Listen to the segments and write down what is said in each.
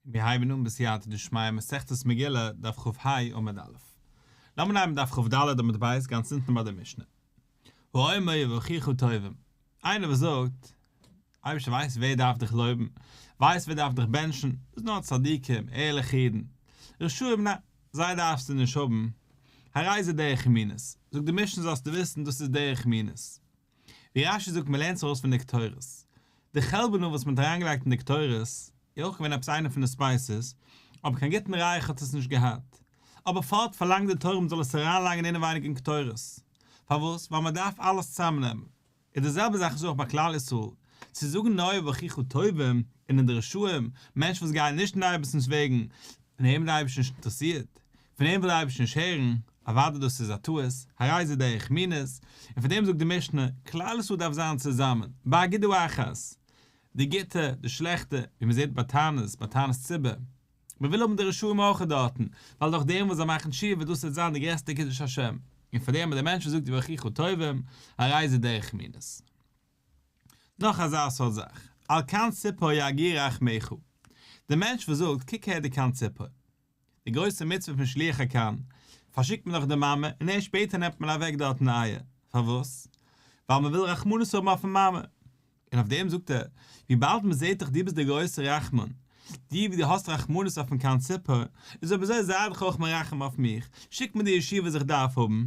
מיר הייבן אן בסייעתא דשמיא מסכת מגילה דף כ"ה עמוד א'. לאמיר נעמען דף כ"ד עמוד ב' גאנץ אונטן ביי די משנה. האומר יברכוך טובים. איינער וואס זאגט, אייבערשטער ווייסט ווער דארף דיך לויבן, ווייסט ווער דארף דיך בענטשן, דאס איז נאר צדיקים, ערליכע אידן. רשעים ניין, זיי דארפסטו נישט האבן. הרי זה דרך מינות. זאגט די משנה זאלסטו וויסן דאס איז דרך מינות. ווי רש"י זאגט מען לערנט עס ארויס פון די קטורת. די חלבנה וואס מען האט אריינגעלייגט אין די קטורת איז אויך געווען עפעס איינע פון די spices, אבער קיין גוטן ריח האט עס נישט געהאט. אבער פארט פארלאנגט די תורה מען זאל עס אריינלייגן אינעווייניג אין קטורת. פארוואס? ווייל מען דארף אלעס צוזאמנעמען. און די זעלבע זאך איז אויך ביי כלל ישראל, צו זאגן נאר יברכוך טובים, און אין די רשעים, מענטשן וואס גייען נישט אין די אייבערשטנ'ס וועגן, פון אים איז די אייבערשטער נישט אינטערעסירט, פון אים וויל די אייבערשטער נישט הערן, אוודאי דאס איז א טעות, הרי זה דרך מינות, און פון דעם זאגט די משנה, כלל ישראל דארף זיין צוזאמען, באגודה אחת, די גוטע, די שלעכטע, ווי מען זעט ביי תענית, ביי תענית ציבור, מען וויל האבן די רשעים אויך דארטן, ווייל דורך דעם וואס זיי מאכן תשובה דאס וועט זיין די גרעסטע קידוש השם, און פאר דעם אז דער מענטש וואס זאגט יברכוך טובים, הרי זה דרך מינות. נאך אזא סארט זאך, על קן ציפור יגעו רחמיך, דער מענטש וואס זאגט קוק הער די קן ציפור, די גרויסע מצוה פון שילוח הקן, פארשיקט מען דאך די מאמע און ערשט שפעטער נעמט מען אוועק דארטן אייער, פארוואס? ווייל מען וויל רחמנות האבן אויפן מאמע. און אויף דעם זאגט ער, וויבאלד מען זעט דאך דו ביסט דער גרויסער רחמן, דו ווי דו האסט רחמנות אויפן קן ציפור, איז אויב אזוי זיי דיך אויך מרחם אויף מיך, שיק מיר די ישועה וואס איך דארף האבן.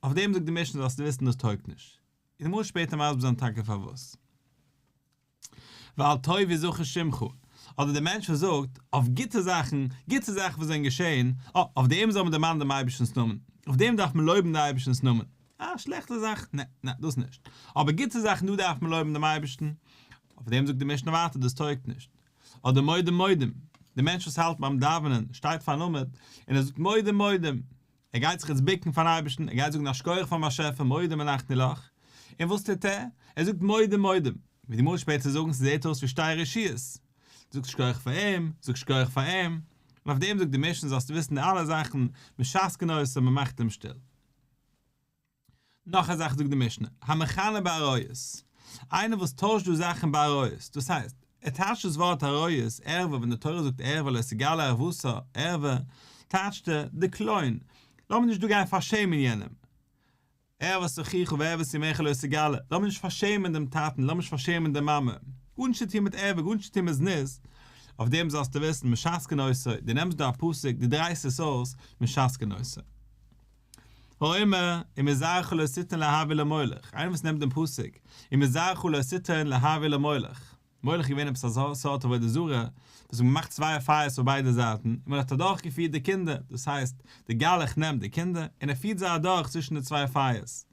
אויף דעם זאגט די משנה זאלסטו וויסן דאס טויגט נישט. און מ'וועט שפעטער מסביר זיין טאקע פארוואס. ועל טוב יזכר שמך, אדער דער מענטש וואס זאגט, אויף גוטע זאכן, גוטע זאכן וואס זענען געשען, אה, אויף דעם זאל מען דערמאנען דעם אייבערשטנ'ס נאמען, אויף דעם דארף מען לויבן דעם אייבערשטנ'ס נאמען, אה, שלעכטע זאכן, נע, נע, דאס נישט, אבער גוטע זאכן דא דארף מען לויבן דעם אייבערשטן, אויף דעם זאגט די משנה ווייטער דאס טויגט נישט. אדער מודים מודים, דער מענטש וואס האלט ביים דאווענען, שטייט פארן עמוד, און ער זאגט מודים מודים, ער גייט זיך יעצט בוקן פארן אייבערשטן, ער גייט זאגן א שכוח פארן באשעפער מודים אנחנו לך, און וואס טוט ער? ער זאגט מודים מודים, ווי די גמרא שפעטער זאגן ס'זעט אויס ווי שתי רשויות, זאגט שכוח פאר אים, זאגט שכוח פאר אים, און אויף דעם זאגט די משנה זאלסטו וויסן די אלע זאכן, משתקין אותו מ'מאכט אים שטיל. נאך א זאך זאגט די משנה, המכנה בעריות, איינער וואס טוישט דא זאכן בעריות, דאס הייסט, ער טייטשט דאס ווארט עריות, ערווה, ווען די תורה זאגט ערווה לא תגלה ערוותה, ערווה, טייטשט ער, די קלון, לאמיר נישט דא גיין פארשעמען יענעם, ערות אחיך וערות אמך לא תגלה, לאמיר נישט פארשעמען דעם טאטן, לאמיר נישט פארשעמען די מאמע, גארנישט צו טון מיט ערווה, גארנישט צו טון מיט זנות, אויף דעם זאלסטו וויסן, משתקין אותו, דו נעמסט דא א פסוק, דו דרייסט עס אויס, משתקין אותו. האומר, ומזרעך לא תתן להביא למולך, איינער וואס נעמט דעם פסוק, ומזרעך לא תתן להביא למולך, מולך איז געווען עפעס אזא סארט עבודה זרה, וואס האט געמאכט צוויי פייערס אויף ביידע זייטן, און מען האט אדורך געפירט די קינדער, דאס הייסט, דער גלח נעמט די קינדער, און ער פירט זיי אדורך צווישן די צוויי פייערס.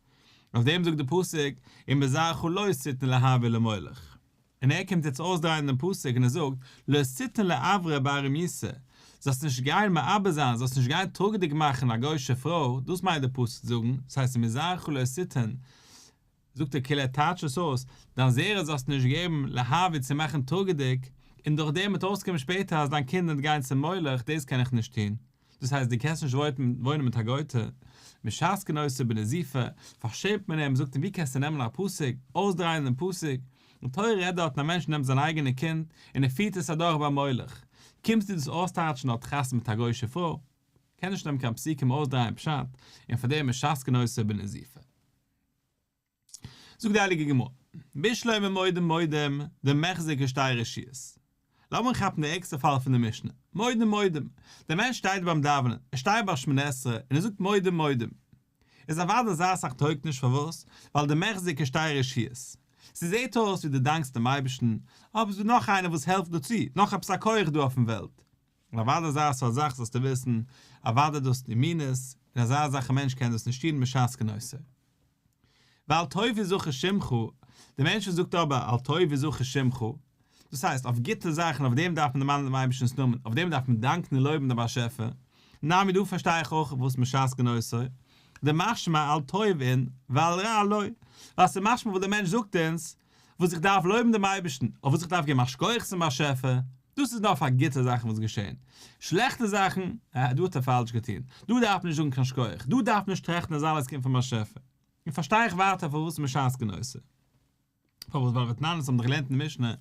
אויף דעם זאגט דער פסוק, ומזרעך לא תתן להביא למולך. און ער קומט יעצט אויסדרייען דעם פסוק און ער זאגט, לא תתן לעברה בערמיתא, זאלסט נישט גיין מעבר זיין, זאלסט נישט גיין טראגעדיג מאכן א גוי'שע פרוי, דאס מיינט דער פסוק צו זאגן, דאס הייסט ומזרעך לא תתן, זאגט ער כאילו ער טייטשט עס אויס, דיין זרע זאלסטו נישט געבן להעביר צו מאכן טראגעדיג, און דורך דעם וועט אויסקומען שפעטער אז דיין קינד וועט גיין צום מולך, דאס קען איך נישט טון. דאס הייסט דו קענסט נישט וואוינען מיט א גוי'טע, משתקין אותו בנזיפה, פארשעמט מען אים, זאגט אים ווי קענסטו נעמען א פסוק, אויסדרייען דעם פסוק, די תורה רעדט דארטן א מענטש נעמט זיין אייגענע קינד און ער פירט עס אדורך ביים מולך, קומסטו דאס אויסטייטשן האט חתונה מיט א גוי'שע פרוי, קען נישט נעמען קיין פסוקים אויסדרייען פשט, און פאר דעם משתקין אותו בנזיפה. זאגט די הייליגע גמרא, בשלמא מודים מודים דמיחזי כשתי רשויות. לאמיר כאפן די ערגסטע פאל פון די משנה, מודים מודים, דער מענטש שטייט ביים דאווענען, ער שטייט ביי שמונה עשרה און ער זאגט מודים מודים. איז אוודאי אזא זאך טויגט נישט פארוואס? ווייל דמיחזי כשתי רשויות. ס'זעט אויס ווי דו דאנקסט דעם אייבערשטן, אבער ס'איז דא נאך איינער וואס העלפט דא צו, נאך עפעס א כח דא אויפן וועלט. און אוודאי אזא סארט זאך זאלסטו וויסן, אוודאי דאס איז מינות, און אזא זאך א מענטש קען דאס נישט טון משתקין אותו. ועל טוב יזכר שמך, דער מענטש וואס זאגט אבער על טוב יזכר שמך, דאס הייסט אויף גוטע זאכן אויף דעם דארף מען דערמאנען דעם אייבערשטנ'ס נאמען, אויף דעם דארף מען דאנקען און לויבן דעם באשעפער, נמי דא פארשטיי איך אויך וואס משתקין אותו, דמשמע על טוב אין ועל רע לא, ווייל ס'איז משמע וואס דער מענטש זאגט אונז, וואס איך דארף לויבן דעם אייבערשטן, אויף וואס איך דארף געבן א שכוח צום באשעפער, דאס איז נאר פאר גוטע זאכן וואס געשען, שלעכטע זאכן, אה, דא האט ער פאלש געטון, דא דארף מען נישט זאגן קיין שכוח, דא דארף מען נישט טראכטן אז אלעס קומט פון באשעפער. און פארשטיי איך ווייטער פארוואס משתקין אותו. פארוואס ווייל ותנן אונז האבן דאך געלערנט אין די משנה,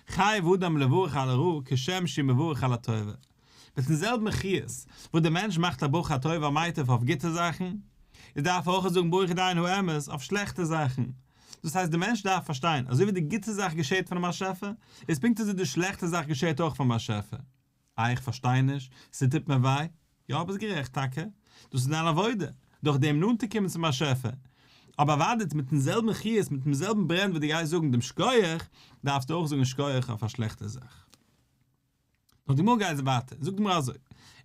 חייב אדם לברך על הרעה כשם שהוא מברך על הטובה. מיטן זעלבן חיות וואס דער מענטש מאכט א ברכה הטוב והמיטיב אויף גוטע זאכן, איז דארף ער אויך זאגן ברוך דיין האמת אויף שלעכטע זאכן. דאס הייסט דער מענטש דארף פארשטיין, אזוי ווי די גוטע זאך געשעט פונעם באשעפער, איז פונקט אזוי די שלעכטע זאך געשעט אויך פון באשעפער. איי איך פארשטיי נישט, ס'טוט מיר וויי, יא ביסט גערעכט טאקע, דאס איז דיין עבודה, דורך דעם נאנטער קומען צום באשעפער, אבער אוודאי מיטן זעלבן חיות, מיטן זעלבן ברען וואס דו גייסט זאגן דעם שקויעך, דארפסטו אויך זאגן שקויעך אויף א שלעכטע זאך. נאר די גמרא גייט ווייטער, זאגט די גמרא אזוי,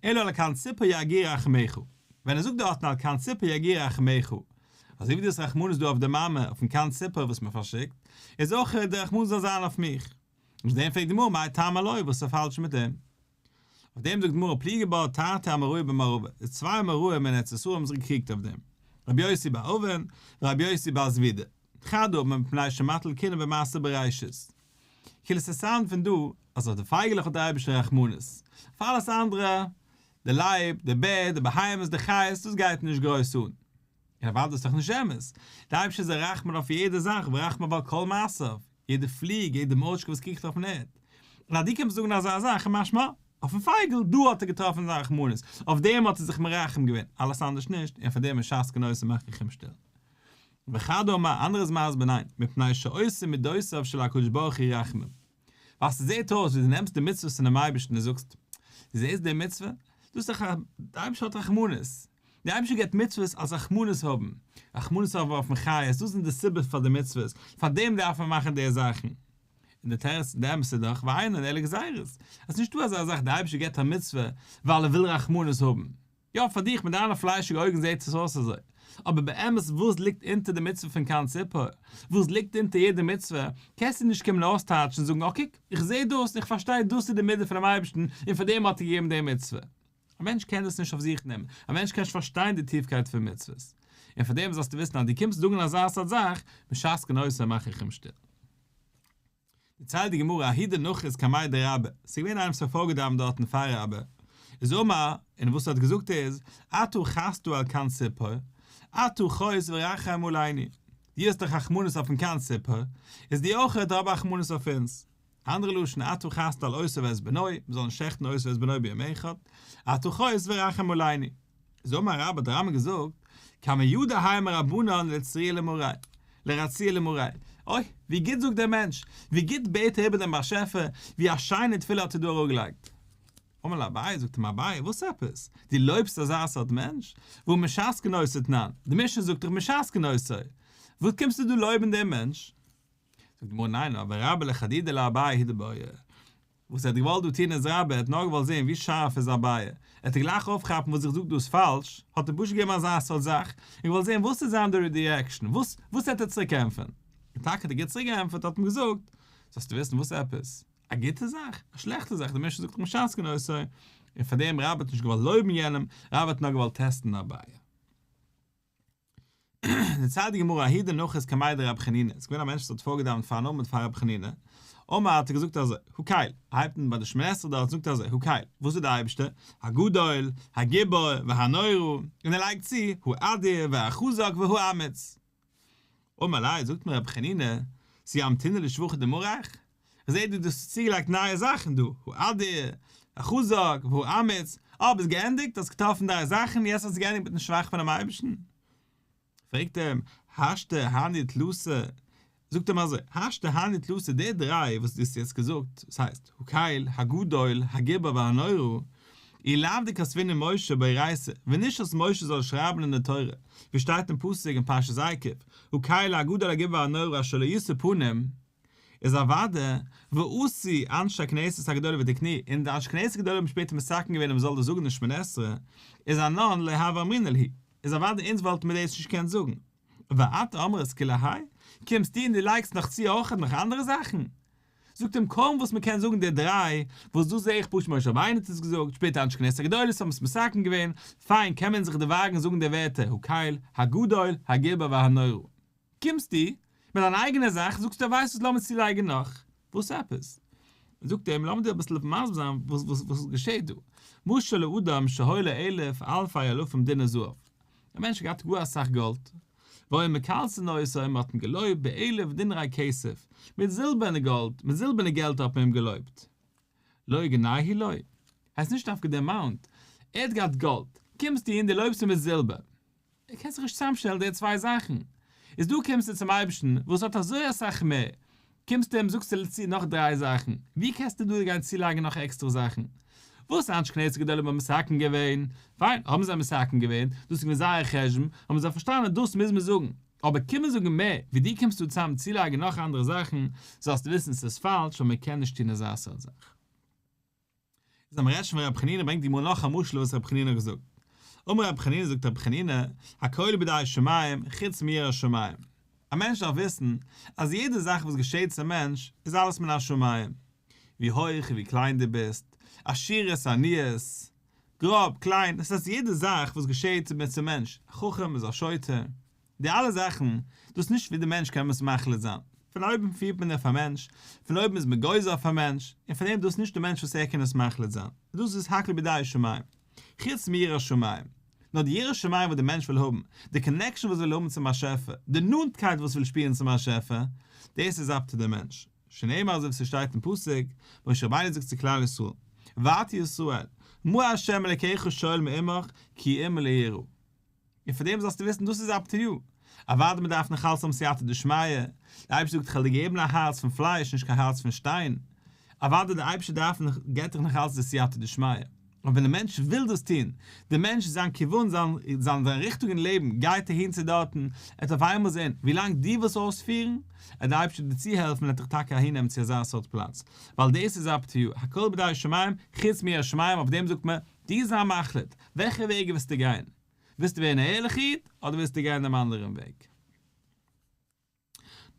אלא על קן ציפור יגיעו רחמיך, ווען ער זאגט דארטן על קן ציפור יגיעו רחמיך, אזוי ווי דאס רחמנות דא אויף די מאמע אויפן קן ציפור וואס מען פארשיקט, איז אויך די רחמנות זאל זיין אויף מיך. אויף דעם פרעגט די גמרא מאי טעמא לא, וואס איז פאלש מיט דעם? אויף דעם זאגט די גמרא פליגי בה תרתי אמוראי במערבא, די צוויי אמוראים אין ארץ ישראל האבן זיך געקריגט אויף דעם, רבי יוסי בר אבין ורבי יוסי בר זבידא, חד אמר מפני שמטיל קנאה במעשה בראשית. כאילו ס'סאונד פון דא אז אויף די פייגעלעך האט דער אייבערשטער רחמנות, אויף אלעס אנדערע, די לייב, די בער, די בהמות, די חיות, דאס גייט נישט גרויס אן. און אוודאי איז דאך נישט אמת, דער אייבערשטער איז א רחמן אויף יעדע זאך ורחמיו על כל מעשיו, יעדע פליג, יעדע מוראשקע וואס קריכט אויפן ערד. און אז דו קומסט זאגן אזא זאך איז משמע, אויפן פייגל, דא האט ער געטראפן זיין רחמנות, אויף דעם האט ער זיך מרחם געווען, אלעס אנדערש נישט, און פאר דעם משתקין אותו מאך איך אים שטיל. וחד אמר, אנדערע איז מסביר ניין, מפני שעושה מידותיו של הקדוש ברוך הוא רחמים. ווייל ס'זעט אויס ווי דו נעמסט די מצוות פונעם אייבערשטן און זאגסט, דו זעסט די מצוה? דאס איז דאך א, דער אייבערשטער האט רחמנות, דער אייבערשטער געבט מצוות אלס רחמנות האבן, רחמנות האבן אויפן חיות, דאס זענען די סיבות פאר די מצוות, פאר דעם דארף מען מאכן די זאכן. און די תירוץ, די אמת איז דאך, ואינן אלא גזירות, עס איז נישטא אזא זאך דער אייבערשטער געבט א מצוה ווייל ער וויל רחמנות האבן, יא, פאר דיך מיט דיינע פליישיגע אויגן זעט עס אויס אזוי, אבער באמת וואס ליגט אונטער די מצוה פון קן ציפור, וואס ליגט אונטער יעדע מצוה, קענסטו נישט קומען אויסטייטשן און זאגן אה קוק, איך זע דאס, איך פארשטיי דאס איז די מידה פונעם אייבערשטן און פאר דעם האט ער געגעבן די מצוה. א מענטש קען דאס נישט אויף זיך נעמען, א מענטש קען נישט פארשטיין די טיפקייט פון מצוות. און פאר דעם זאלסטו וויסן אז דו קומסט זאגן אזא סארט זאך, משתקין אותו מאך איך אים שטיל. דערציילט די גמרא ההוא דנחית קמיה דרבה, ס'איז געווען איינער וואס האט פארגעדאווענט דארטן פאר רבה, איז אמר, און וואס ער האט געזאגט איז, אתה חסת על קן ציפור, אתה חוס ורחם עלינו, דו האסט דאך רחמנות אויפן קן ציפור, איז דו אויך האב רחמנות אויף אונז. אנדערע לשון אתה חסת על אותו ואת בנו, מ'זאל נישט שעכטן אותו ואת בנו ביום אחד, אתה חוס ורחם עלינו. איז אמר רבה האט רבה געזאגט, כמה ידע האי מרבנן לצרויי למריה, לרצויי למריה, אוי, ווי גוט זאגט דער מענטש, ווי גוט בעט ער איבער דעם באשעפער, ווי א שיינע תפילה האט ער דא אראפגעלייגט. אמר ליה אביי, זאגט אים אביי, וואס עפעס? דו לויבסט אזא סארט מענטש? והא משתקין אותו תנן, די משנה זאגט דאך משתקין אותו, וואס קומסטו דא לויבן דעם מענטש? זאגט די גמרא ניין, אבער רבה לחדודי לאביי הוא דבעי. וואס ער האט געוואלט דא טון איז רבה, ער האט נאר געוואלט זען ווי שארף איז אביי, ער וועט גלייך אויפכאפן וואס איך זאג דא איז פאלש, האט ער פשוט געגעבן אזא סארט זאך, און געוואלט זען וואס וועט זיין די reaction, וואס וואס וועט ער צוריק ענטפערן. און טאקע האט ער גוט צוריק געענטפערט, האט אים געזאגט, זאלסטו וויסן וואס עפעס, א גוטע זאך, א שלעכטע זאך, די משנה זאגט דאך משתקין אותו, און פאר דעם רבה האט נישט געוואלט לויבן יענעם, רבה האט נאר געוואלט טעסטן אביי. דערציילט די גמרא ההוא דנחית קמיה דרבי חנינא, עס איז געווען א מענטש וואס האט פארגעדאווענט פארן עמוד פאר רבי חנינא, אמר האט ער געזאגט אזוי, הקל, ער הייבט אן ביי די שמונה עשרה דארט זאגט ער אזוי, הקל, וואס איז דער אייבערשטער, הגדול, הגיבור, והנורא, און ער לייגט צו, האדיר, והחזק, והאמיץ. אמר ליה, זאגט אים רבי חנינא, סיימתינהו לשבחא דמרך? כ'זעה דו האסט צוגעלייגט נייע זאכן דא, האדיר, החזק, והאמיץ, אה ביסט געענדיגט, האסט געטראפן דריי זאכן, יעצט האסטו געענדיגט מיטן שבח פונעם אייבערשטן? פרעגט ער אים, השתא הני תלתא, זאגט אים אזוי, השתא הני תלתא די דריי וואס דו האסט יעצט געזאגט, דאס הייסט, הקל, הגדול, הגיבור והנורא, אי לאו דכתבינהו משה באורייתא, ווען נישט אז משה זאל שרייבן אין די תורה, ווי שטייט אין פסוק אין פרשת עקב, הקל הגדול הגיבור והנורא אשר לא ישא פנים, איז אוודאי, ואתו אנשי כנסת הגדולה ותקנוהו, און די אנשי כנסת הגדולה האבן שפעטער מתקן געווען אז מ'זאל דאס זאגן אין שמונה עשרה, איז אנן לא הוה אמרינן להו, איז אוודאי אונז וואלטן מיר דאס נישט געקענט זאגן. ואת אמרת כולי האי, קומסטו און דו לייגסט נאך צו אויכעט נאך אנדערע זאכן? זאגט אים קוים וואס מ'קען זאגן די דריי, וואס דאס זעה איך פשוט משה רבינו האט עס געזאגט, שפעטער אנשי כנסת הגדולה האבן עס מתקן געווען, פיין קען מען זיך דערוואגן זאגן די ווערטער הקל, הגדול, הגיבור והנורא. קומסטו מיט דיין אייגענע זאך זאגסטו ווייסט וואס לאמיר צולייגן נאך, וואס עפעס? זאגט ער אים לאמיר דיר אביסל מסביר זיין וואס וואס וואס געשעט דא, משל לאדם שהיה לו אלף אלפי אלפים דינר זהב, א מענטש האט געהאט גאר אסאך גאלד, והיו מקלסין אותו, מען האט אים געלויבט באלף דינרי כסף, מיט זילבערנע גאלד, מיט זילבערנע געלטער האט מען אים געלויבט. לא גנאי הוא לו, הייסט נישט דווקא די amount, ער האט געהאט גאלד, קומסטו און דו לויבסט אים מיט זילבער. ער קען זיך נישט צוזאמשטעלן די צוויי זאכן. איז דא קומסטו צום אייבערשטן וואס האט אזוי אסאך מער, קומסטו אים זאגסטו צו נאך דריי זאכן, ווי קענסטו דא גיין צולייגן נאך עקסטערע זאכן? וואס אנשי כנסת הגדולה האבן מתקן געווען, פיין, האבן זיי מתקן געווען, דאס איז געווען זייער חשבון, האבן זיי פארשטאנען דאס מוז מען זאגן, אבער קומען זאגן מער, ווי דו קומסט דא צוזאם צולייגן נאך אנדערע זאכן, זאלסטו וויסן ס'איז פאלש ווייל מען קען נישט טון אזא סארט זאך. איז אז מ'רעדט שוין פון רבי חנינא ברענגט די גמרא נאך א משל וואס רבי חנינא האט געזאגט. אמר רבי חנינא זאגט רבי חנינא, הכל בידי שמים חוץ מיראת שמים. א מענטש דארף וויסן אז יעדע זאך וואס געשעט צום מענטש איז אלעס מן השמים. ווי הויך און ווי קליין דו ביסט, עשירות עניות, גראב, קליין, דאס הייסט יעדע זאך וואס געשעט צום מענטש, א חכם איז א שוטה, די אלע זאכן, דאס נישט ווי די מענטש קען עס מחליט זיין, פון אויבן פירט מען אויף א מענטש, פון אויבן איז מען גוזר אויף א מענטש, און פון דעם דאס נישט די מענטש וואס ער קען עס מחליט זיין, דאס איז הכל בידי שמים, חוץ מיראת שמים, נאר די יראת שמים וואס די מענטש וויל האבן, די connection וואס וויל האבן צום באשעפער, די נאנטקייט וואס וויל שפירן צום באשעפער, דאס איז up to די מענטש, שנאמר אזוי ווי ס'שטייט אין פסוק, משה רבינו זאגט צו כלל ישראל, ועתה ישראל, מה ה' אלקיך שואל מעמך כי אם ליראה. און פאר דעם זאלסטו וויסן דאס איז up to you. אוודאי מען דארף נאך אלץ האבן סייעתא דשמיא, דער אייבערשטער זאגט איך וועל דיר געבן א הארץ פון פלייש נישט קיין הארץ פון שטיין, אוודאי דער אייבערשטער דארף נאך געבט דיך נאך אלץ די סייעתא דשמיא, אבער ווען דער מענטש וויל דאס טון, דער מענטש זיין כיוון זיין זיין זיין ריכטונג אין לעבן גייט אהין צו דארטן, ער וועט אויף איינמאל זען ווי לאנג דו ווילסט אויספירן, וועט דער אייבערשטער דיר צוהעלפן און וועט דיך טאקע אהיננעמען צו אזא סארט פלאץ, ווייל דאס איז up to you, הכל בידי שמים, חוץ מיראת שמים, אויף דעם זאגט מען, דו זיי מחליט, וועלכע וועג ווילסטו גיין? ווילסטו ווערן א ערליכע איד, אדער ווילסטו גיין דעם אנדערן וועג?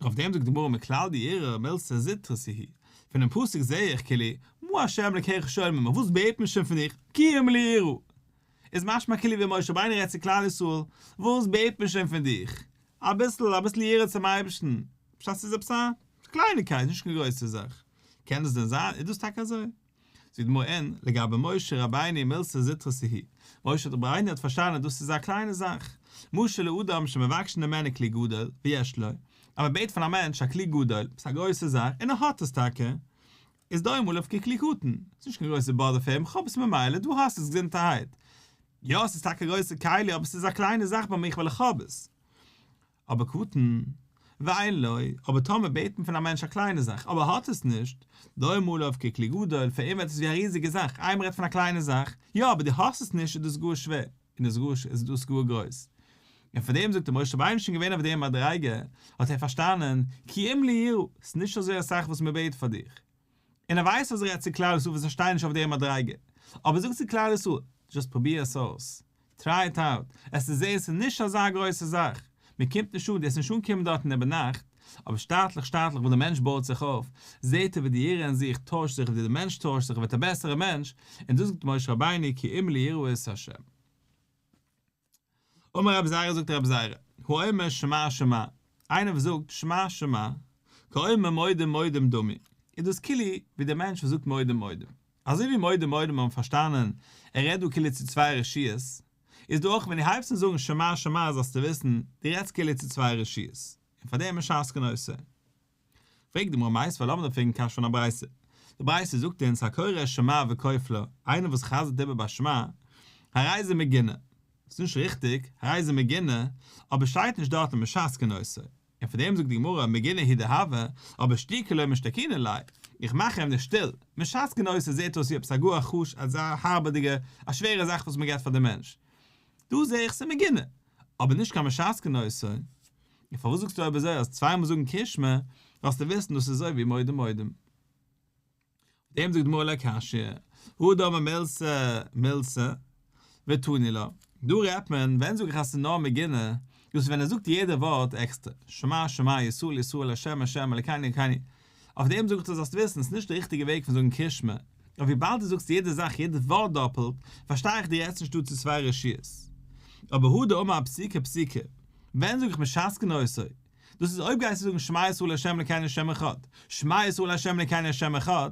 נאר אויף דעם זאגט די גמרא מכלל דיראה מילתא זוטרתא היא, פונעם פסוק זעה איך כאילו, מה ה' אלקיך שואל מעמך, וואס בעט מען שוין פון דיך, כי אם ליראה. איז משמע כאילו ווי משה רבינו רעדט צו כלל ישראל, וואס בעט מען שוין פון דיך? אביסל, אביסל יראה צום אייבערשטן, פשט ס'איז עפעס א קלייניקייט, נישט קיין גרויסע זאך. קען דאס דען זיין? איז דאס טאקע אזוי? זאגט די גמרא אין, לגבי משה רבינו מילתא זוטרתא היא, משה רבינו האט פארשטאנען דאס איז א קליינע זאך, משל לאדם שמבקשין הימנו כלי גדול, ויש לו, אז מען בעט פון א מענטש א כלי גדול, עפעס א גרויסע זאך, און ער האט עס טאקע, איז דומה עליו ככלי קטן, ס'איז נישט קיין גרויסע bother פאר אים, כ'האב עס ממילא, דו האסט עס געזונטערהייט. יא, ס'איז טאקע א גרויסע כלי, אבער ס'איז א קליינע זאך ביי מיך ווייל איך האב עס. אבער קטן, ואין לו, אבער טאמער בעט מען פון א מענטש א קליינע זאך, אבער ער האט עס נישט, דומה עליו ככלי גדול, פאר אים ווערט עס ווי א ריזיגע זאך, איי מ'רעדט פון א קליינע זאך, יא אבער דו האסט עס נישט איז דאס גאר שווער, און איז גאר איז דאס גאר גרויס. און פאר דעם זאגט ער משה רבינו איז שוין געווען אויף דעם מדריגה, האט ער פארשטאנען, כי אם ליראה, ס'איז נישט אזוי אסאך וואס מ'בעט פאר דיך. און ער ווייסט אז ער רעדט צו כלל ישראל וואס זיי שטייען נישט אויף דעם מדריגה, אבער ער זאגט צו כלל ישראל, just פרוביר עס אויס, try it out, עס איז זעהן ס'איז נישט אזא גרויסע זאך, מען קומט נישט אן, דו וועסט נישט אנקומען דארטן איבער נאכט, אבער שטאטליך שטאטליך וואס דער מענטש בויט זיך אויף, זעהט ער ווי די יראה אין זיך טוישט זיך, ווי דער מענטש טוישט זיך, ער ווערט א בעסערע מענטש, און דאס זאגט משה רבינו כי אם ליראה את ה'. אמר רבי זירא זאגט רבי זירא, האומר שמע שמע, איינער וואס זאגט שמע שמע, כאומר מודים מודים דמי, איז דאס כאילו ווי דער מענטש וואס זאגט מודים מודים. אזוי ווי מודים מודים האבן פארשטאנען, ער רעדט דא כאילו צו צוויי רשויות, איז דא אויך ווען דו הייבסט אן זאגן שמע שמע זאלסטו וויסן, דו רעדסט כאילו צו צוויי רשויות, און פאר דעם משתקין אותו. פרעגט די גמרא מיתיבי לאמיר דיר פרעגן קשיא פון א ברייתא. די ברייתא זאגט אונז הקורא שמע וכופלה, איינער וואס חזר'ט איבער ביי שמע, הרי זה מגונה. ס'איז נישט ריכטיג, הרי זה מגונה, אבער שטייט נישט דארט ומשתקין אותו. און פאר דעם זאגט די גמרא מגונה הוא דהוה, אבער שתוקי לא משתקינן ליה, איך מאך אים נישט שטיל, משתקין אותו זעט אויס ווי עפעס א גאר א חוש אזא הארבעדיגע א שווערע זאך וואס מ'געבט פאר די מענטש. דא זע איך ס'איז מגונה, אבער נישט קיין משתקין אותו. און פארוואס זאגסטו אויב אזוי אז צוויי מאל זאגן קרישמע, זאלסטו וויסן דאס איז אזוי ווי מודים מודים. אויף דעם זאגט די גמרא לא קשיא, הא דאמר מילתא מילתא, ותני לה. דא רעדט מען, ווען זאג איך אז ס'איז נאר מגונה, דאס איז ווען ער זאגט יעדע ווארט עקסטער, שמע שמע ישראל ישראל השם השם אלקינו אלקינו, אויף דעם זאג איך דיר זאלסט וויסן, ס'איז נישט די ריכטיגע וועג פון זאגן קרישמע, אבער וויבאלד דו זאגסט יעדע זאך יעדע ווארט דאפעלט, פארשטיי איך דו רעדסט נישט דא צו צוויי רשויות. אבער הא דאמר אפסוקי פסוקי, ווען זאג איך משתקין אותו? דאס איז אויב גייסטו זאגן שמע ישראל ה' אלקינו ה' אחד, שמע ישראל ה' אלקינו ה' אחד,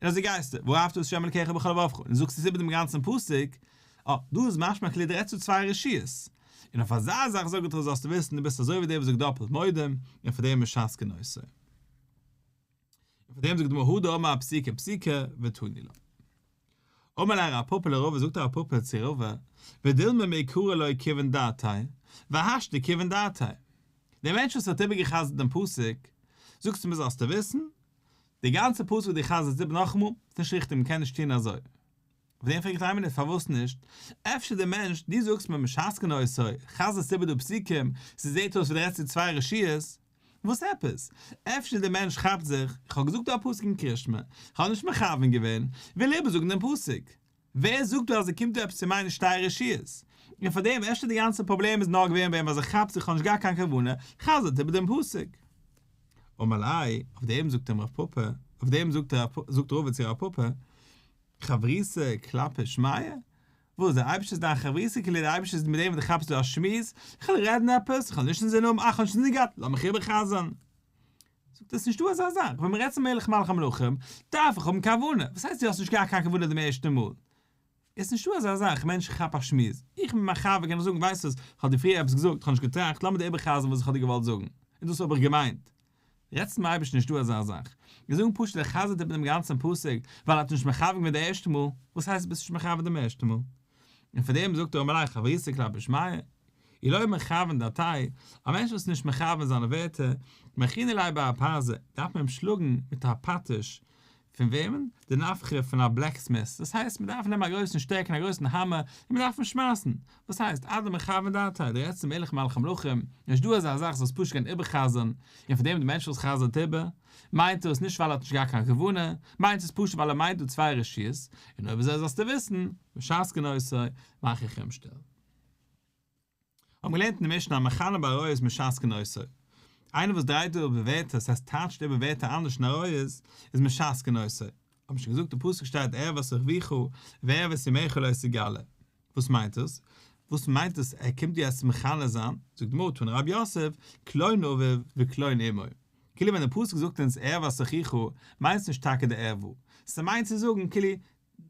און אזוי גייסטו, ואהבת את ה' אלקיך בכל לבבך, און זאגסט עס איבער דעם גאנצן פסוק, אה, דא איז משמע כאילו דו רעדסט צו צוויי רשויות. און אויף אזא זאך זאגט ער זאלסטו וויסן דו ביסט אזוי ווי דער וואס זאגט דאפלט מודים, און פאר דעם משתקין אותו. און פאר דעם זאגט די גמרא הא דאמר פסוקא פסוקא ותני לה. אמר ליה רב פפא לרבא זאגט רב פפא צו רבא, ודילמא מעיקרא לא כיוון דעתיה, והשתא כיוון דעתיה. דער מענטש וואס האט איבערגע'חזר'ט דעם פסוק, זאגסטו מיר זאלסטו וויסן, די גאנצע פסוק וואס דו חזר'סט איבער נאכאמאל, איז נישט ריכטיג מען קען נישט טון אזוי. אויף דעם פרעג איך איין מינוט פארוואס נישט? אפשר דער מענטש, דו זאגסט מיר משתקין אותו, חזר'סט איבער דא פסוקים, ס'זעט אויס ווי דו רעדסט צו צוויי רשויות, וואס עפעס? אפשר דער מענטש כאפט זיך, איך האב געזאגט דא א פסוק אין קריאת שמע, איך האב נישט מכוון געווען, וויל ער איבערזאגן דעם פסוק. ווער זאגט דא אז ער קומט דא עפעס צו מיינען שתי רשויות? און פאר דעם אפשר די גאנצע פראבלעם איז נאר געווען ביי אים אז ער כאפט זיך איך האב נישט געהאט קיין כוונה, חזר'ט איבער דעם פסוק. אמר ליה, אויף דעם זאגט אים רב פפא, אויף דעם זאגט רבא צו רב פפא, חברותא כלפי שמיא? וואס, דער אייבערשטער איז דיין חברותא כאילו דער אייבערשטער איז מיט דעם וואס דו כאפסט דא א שמועס, איך וויל רעדן עפעס, איך האב נישט אינזין האבן, אה, איך האב נישט אינזין געהאט, לאמיך איבער'חזר'ן. זאגט ער, עס איז נישטא אזא זאך, ווען מען רעדט צום מלך מלכי המלכים, דארף איך האבן כוונה, וואס הייסט דו האסט נישט געהאט קיין כוונה דעם ערשטן מאל? עס איז נישטא אזא זאך, מענטש איך כאפ א שמועס, איך מיט מיין חבר קען איך זאגן, ווייסט וואס, איך האב דיר פריער עפעס געזאגט, איך האב נישט געטראכט, לאמיר דיר איבער'חזר'ן וואס איך האב דיר געוואלט זאגן, און דאס האב איך געמיינט. רעדסט צום אייבערשטן נישטא אזא זאך. מיר זאגן פשוט ער חזר'ט איבער דעם גאנצן פסוק ווייל ער האט נישט מכוון געווען די ערשטע מאל, וואס הייסט ביסט נישט מכוון דעם ערשטע מאל? און פאר דעם זאגט ער אמר ליה חברותא כלפי שמיא, אי לא מכוון דעתיה, א מענטש וואס איז נישט מכוון זיינע ווערטער, מחינן ליה באפרזא, דארף מען אים שלאגן מיט א פאטיש, פון וועמען? דנפחא פון א blacksmith, דאס הייסט מען דארף נעמען א גרויסן שטעקן א גרויסן האמער און מען דארף אים שמייסן, וואס הייסט אדמכוון דעתיה, דו רעדסט צום מלך מלכי המלכים, נישט דא אזא זאך זאלסט פשוט גיין איבער'חזר'ן, און פון דעם די מענטש וואס חזר'ט איבער, מיינט ער עס נישט ווייל ער האט נישט געהאט קיין כוונה, מיינט עס פשוט ווייל ער מיינט דא צוויי רשויות, און אויב אזוי זאלסטו וויסן, משתקין אותו, מאך איך אים שטיל. האבן געלערנט אין די משנה המכנה בעריות משתקין אותו. איינער וואס דרייט איבער ווערטער, ס'הייסט טייטשט איבער ווערטער אנדערש אין עריות, איז משתקין אותו. האבן שוין געזאגט די פסוק שטייט ערות אביך וערות אמך לא תגלה. וואס מיינט דאס? וואס מיינט דאס ער קומט יעצט מכנה זיין? זאגט די גמרא תני רב יוסף, קלון אביו וקלון אמו. כאילו ווען די פסוק זאגט אונז ערות אחיך, מיינט עס נישט טאקע די ערווה. ס'מיינט צו זאגן כאילו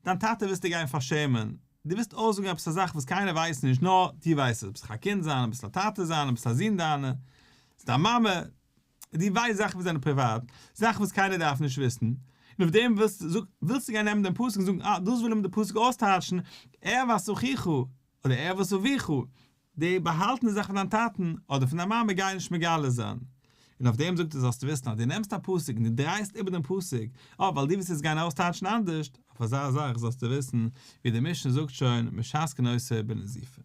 דיין טאטע ווילסטו גיין פארשעמען, דו ווילסט אויסזאגן עפעס א זאך וואס קיינער ווייסט נישט נאר דו ווייסט עס, ביסט א קינד זיינער, ביסט א טאטע זיינער, ביסט א זון דיינער, ביסט דיין מאמע, דו ווייסט זאכן וואס זענען פריוואט, זאכן וואס קיינער דארף נישט וויסן, און אויף דעם ווילסטו ווילסטו גיין נעמען דעם פסוק און זאגן אה דאס וויל אים דער פסוק אויסטייטשן, ערות אחיך, אדער ערות אביך, די באהאלטענע זאך פון דיין טאטן אדער פון דיין מאמע גיי נישט מגלה זיין. און אויף דעם זאגט ער זאלסטו וויסן אז דו נעמסט א פסוק און דו דרייסט איבער דעם פסוק, אה ווייל דו ווילסט עס גיין אויסטייטשן אנדערשט, אויף אזא זאך זאלסטו וויסן, ווי די משנה זאגט שוין, משתקין אותו בנזיפה.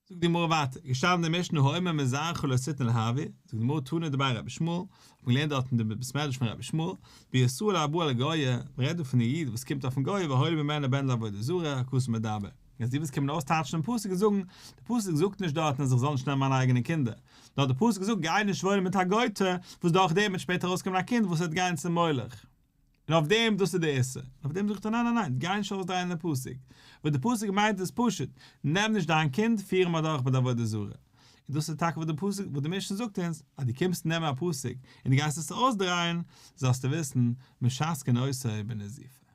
זאגט די גמרא ווייטער, געשטאנען אין די משנה האומר מזרעך לא תתן להעביר, זאגט די גמרא תנא דבי רבי ישמעאל, האט מען געלערנט דארט אין די בית מדרש פון רבי ישמעאל, בישראל הבא על גויה, מען רעדט דא פון די איד וואס קומט אויפן גוי והוליד ממנה בן לעבודה זרה, הכתוב מדבר. אז דו ווילסט קומען אויסטייטשן דעם פסוק און זאגן, דער פסוק זאגט נישט דארטן אז איך זאל נישט נעמען מיינע אייגענע קינדער, נאר דער פסוק זאגט גיי נישט וואוינען מיט א גוי'טע, וואס דורך דעם וועט שפעטער ארויסקומען א קינד וואס וועט גיין צום מולך. און אויף דעם, דאס איז דער איסור. און אויף דעם זאגט ער ניין ניין ניין, גיי נישט אויסדרייען דעם פסוק. וואס דער פסוק מיינט איז פשוט, נעם נישט דיין קינד, פיר אים אדורך ביי די עבודה זרה. און דאס איז טאקע וואס דער פסוק, וואס די משנה זאגט אונז, אז דו קומסט נעמען א פסוק און דו גייסט עס אויסדרייען, זאלסטו וויסן, משתקין אותו בנזיפה.